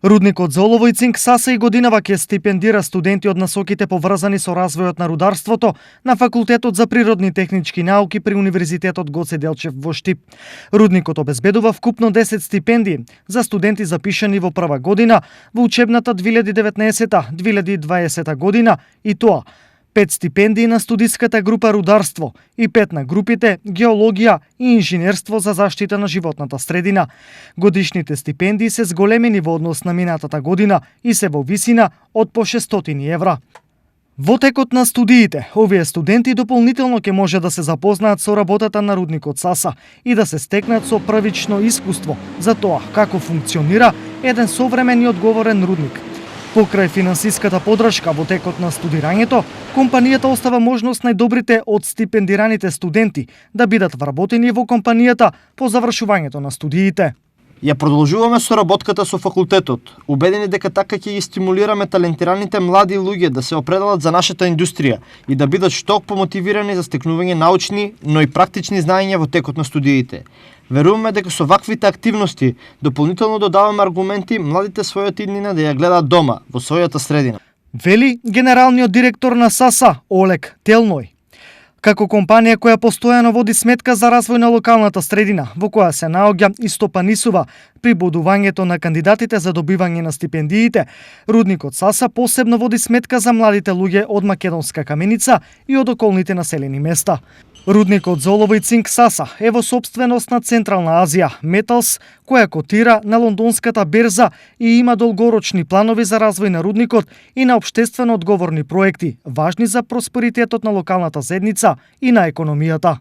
Рудникот за олово и цинк САСА и годинава ќе стипендира студенти од насоките поврзани со развојот на рударството на Факултетот за природни и технички науки при Универзитетот Гоце Делчев во Штип. Рудникот обезбедува вкупно 10 стипендии за студенти запишани во прва година во учебната 2019-2020 година и тоа 5 стипендии на студиската група Рударство и 5 на групите Геологија и Инженерство за заштита на животната средина. Годишните стипендии се зголемени во однос на минатата година и се во висина од по 600 евра. Во текот на студиите, овие студенти дополнително ќе може да се запознаат со работата на рудникот САСА и да се стекнат со првично искуство за тоа како функционира еден современ и одговорен рудник. Покрај финансиската подршка во текот на студирањето, компанијата остава можност најдобрите од стипендираните студенти да бидат вработени во компанијата по завршувањето на студиите. Ја продолжуваме соработката со факултетот, убедени дека така ќе ги стимулираме талентираните млади луѓе да се определат за нашата индустрија и да бидат што помотивирани за стекнување научни, но и практични знаења во текот на студиите. Веруваме дека со ваквите активности дополнително додаваме аргументи младите својата иднина да ја гледаат дома, во својата средина. Вели генералниот директор на САСА Олег Телној. Како компанија која постојано води сметка за развој на локалната средина, во која се наоѓа и стопанисува при бодувањето на кандидатите за добивање на стипендиите, рудникот САСА посебно води сметка за младите луѓе од Македонска Каменица и од околните населени места. Рудникот за олово и цинк САСА е во сопственост на Централна Азија, Металс, која котира на лондонската берза и има долгорочни планови за развој на рудникот и на општествено одговорни проекти, важни за просперитетот на локалната заедница и на економијата.